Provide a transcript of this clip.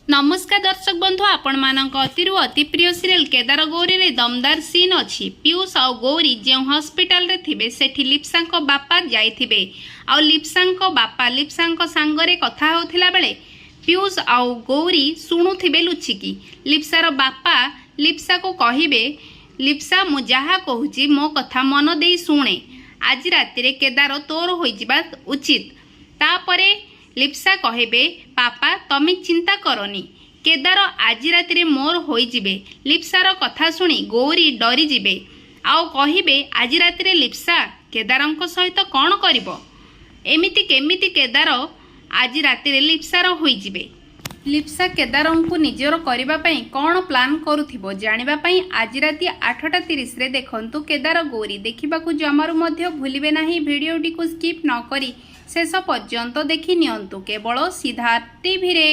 ନମସ୍କାର ଦର୍ଶକ ବନ୍ଧୁ, ଆପଣମାନଙ୍କ ଅତିରୁ ଅତି ପ୍ରିୟ ସିରିଏଲ କେଦାର ଗୌରୀରେ ଦମଦାର ସିନ୍ ଅଛି। ପିୟୁଷ ଆଉ ଗୌରୀ ଯେଉଁ ହସ୍ପିଟାଲରେ ଥିବେ, ସେଠି ଲିପ୍ସାଙ୍କ ବାପା ଯାଇଥିବେ। ଆଉ ଲିପ୍ସାଙ୍କ ବାପା ଲିପ୍ସାଙ୍କ ସାଙ୍ଗରେ କଥା ହେଉଥିଲା ବେଳେ ପିୟୁଷ ଆଉ ଗୌରୀ ଶୁଣୁଥିବେ ଲୁଚିକି। ଲିପ୍ସାର ବାପା ଲିପ୍ସାକୁ କହିବେ, "ଲିପ୍ସା, ମୁଁ ଯାହା କହୁଛି ମୋ କଥା ମନ ଦେଇ ଶୁଣେ। ଆଜି ରାତିରେ କେଦାର ତୋର ହୋଇଯିବା ଉଚିତ।" ତାପରେ ଲିପ୍ସା କହିବେ, "ପାପା, ତମେ ଚିନ୍ତା କରନି, କେଦାର ଆଜି ରାତିରେ ମୋର ହୋଇଯିବେ।" ଲିପ୍ସାର କଥା ଶୁଣି ଗୌରୀ ଡରିଯିବେ ଆଉ କହିବେ, "ଆଜି ରାତିରେ ଲିପ୍ସା କେଦାରଙ୍କ ସହିତ କ'ଣ କରିବ? ଏମିତି କେମିତି କେଦାର ଆଜି ରାତିରେ ଲିପ୍ସାର ହୋଇଯିବେ? ଲିପ୍ସା କେଦାରଙ୍କୁ ନିଜର କରିବା ପାଇଁ କ'ଣ ପ୍ଲାନ୍ କରୁଥିବ?" ଜାଣିବା ପାଇଁ ଆଜି ରାତି 8:30ରେ ଦେଖନ୍ତୁ କେଦାର ଗୌରୀ। ଦେଖିବାକୁ ଜମାରୁ ମଧ୍ୟ ଭୁଲିବେ ନାହିଁ। ଭିଡ଼ିଓଟିକୁ ସ୍କିପ୍ ନ କରି ଶେଷ ପର୍ଯ୍ୟନ୍ତ ଦେଖି ନିଅନ୍ତୁ କେବଳ ସିଦ୍ଧାର୍ଥ ଟିଭିରେ।